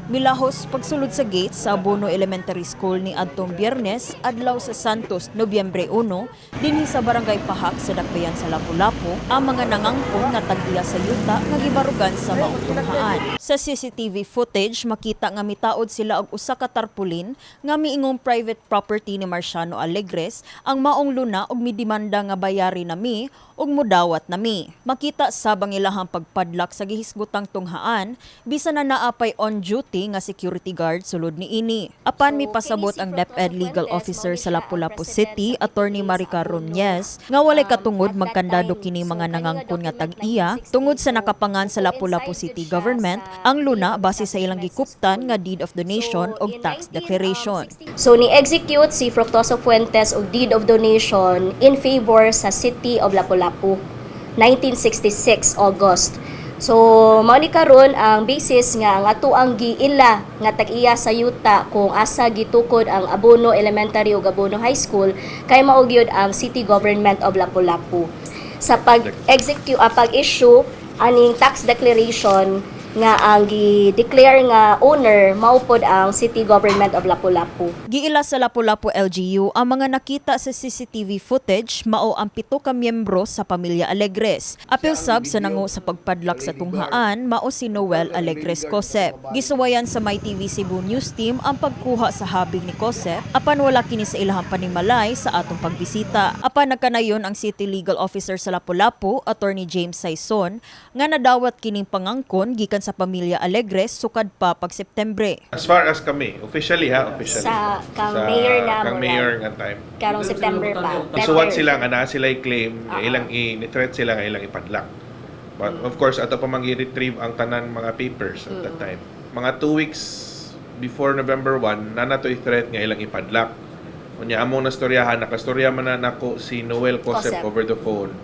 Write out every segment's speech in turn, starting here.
Milahos pagsulod sa gate sa Abuno Elementary School ni adtong Biyernes, adlaw sa Santos, Nobyembre 1, dinhi sa Barangay Pahak sa Dakbayan sa Lapu-Lapu, ang mga nangangkon nga tag-iya sa yuta nga gibarugan sa maong tunghaan. Sa CCTV footage, makita nga mitaod sila og usa ka tarpaulin nga miingong private property ni Marciano Alegres ang maong luna og midemanda nga bayari nami ug mudawat nami. Makita sab ang ilahang pagpadlak sa gihisgutang tunghaan bisan na naa pay on duty nga security guard sulod niini. Apan So, mipasabot kini si ang DepEd Fructuoso Legal Fuentes, Officer mao ni sa siya ang Lapu-Lapu president City, sa Attorney PTA sa Maricar Abuno. Ruñez, nga walay katungod At that magkandado time, kini so mga kani nga nangangkon nga document tag-iya tungod sa 1962, nakapangan sa Lapu-Lapu coincide City jud siya Government sa ang luna deed of base sa ilang establishment sa gikuptan school. Nga deed of donation So, og in tax declaration. 19, So ni-execute si Fructuoso Fuentes og deed of donation in favor sa City of Lapu-Lapu, 1966 August. So mao ni karon ang basis nga ang ato ang giila nga tag-iya sa yuta kung asa gitukod ang Abuno Elementary ug Abuno High School kay mao gyud ang City Government of Lapu-Lapu. Sa pag-execute pag-issue aning tax declaration nga ang gi-declare nga owner mao pod ang City Government of Lapu-Lapu. Giila sa Lapu-Lapu LGU ang mga nakita sa CCTV footage mao ang 7 ka miyembro sa pamilya Alegres. Apil sab sa nango sa pagpadlak sa tunghaan mao si Noel Alegres Cosep. Gisuwayan sa MyTV Cebu News Team ang pagkuha sa habig ni Cosep apan wala kini sa ilahang panimalay sa atong pagbisita. Apan nagkanayon ang City Legal Officer sa Lapu-Lapu, Attorney James Saison, nga nadawat kining pangangkon gikan sa pamilya Alegres sukad pa pag Septembre. As far as kami, officially ha, officially. Sa kang mayor na kang murag. Mayor nga time. Karong September pa. Isuwat Letter. sila nga naa sila claim, nga ilang i-threat sila nga ilang ipadlak. But of course, ato pa mang retrieve ang tanan mga papers at that time. Mga 2 weeks before November 1, na nato i-threat nga ilang ipadlak. Unya among nastoryahan, nakastorya man na nako si Noel Cosep Cosep. over the phone.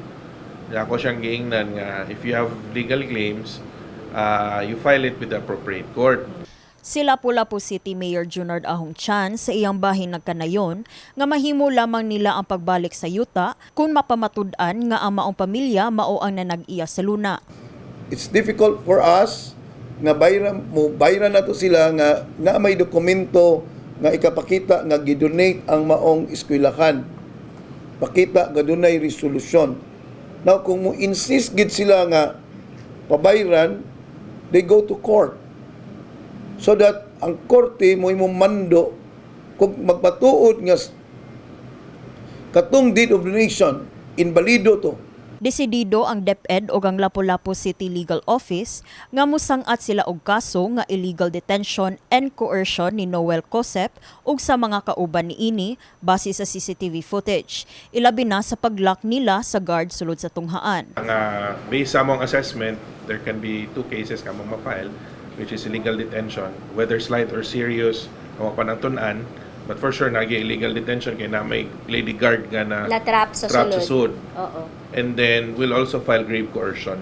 Unya ako siyang giingnan nga if you have legal claims, you file it with the appropriate court. Si Lapu-Lapu City Mayor Junard Ahong Chan sa iyang bahin nagkanayon nga mahimo lamang nila ang pagbalik sa yuta kung mapamatud-an nga ang maong pamilya mao ang nanag-iya sa luna. It's difficult for us nga bayra mo bayra nato sila nga na may dokumento nga ikapakita nga gidonate ang maong eskwelahan. Pakita nga dunay resolusyon. Now kung mo insist gid sila nga pabayran, they go to court. So that ang korte mo imong mando kung magpatuod nga katong deed of donation inbalido to. Desidido ang DepEd o ang Lapu-Lapu City Legal Office nga musangat sila og kaso nga illegal detention and coercion ni Noel Cosep ug sa mga kauban niini base sa CCTV footage. Ilabi na sa paglock nila sa guard sulod sa tunghaan. Ang based sa among assessment, there can be two cases ka mong ma-file, which is illegal detention, whether slight or serious, awa pa nang tun-an, but for sure, nagi illegal detention kay na may lady guard nga na Na-trap sa trap sa sulod. sud. Oo. And then, we'll also file grave coercion.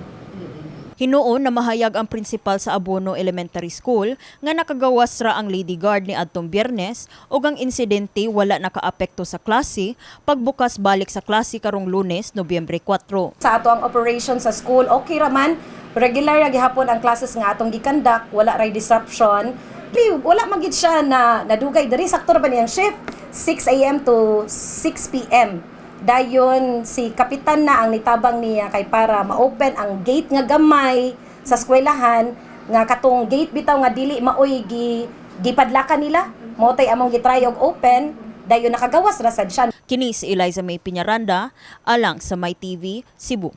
Hinuon na mahayag ang principal sa Abuno Elementary School nga nakagawas ra ang lady guard ni adtong Biyernes ug ang insidente wala nakaapekto sa klase pagbukas balik sa klase karong Lunes, Nobyembre 4. Sa ato ang operation sa school, okay raman, regular ra gihapon ang classes nga atong gikandak, wala ray disruption. Di, wala man gid siya na nadugay diri, sakto ra ba niyang shift 6 AM to 6 PM. Dayon si kapitan na ang nitabang niya kay para ma-open ang gate nga gamay sa eskwelahan nga katong gate bitaw nga dili maoy gipadlakan nila. Mao tay among gitry og open, dayon nakagawas ra sad siya. Kini si Eliza May Piñaranda alang sa My TV Cebu.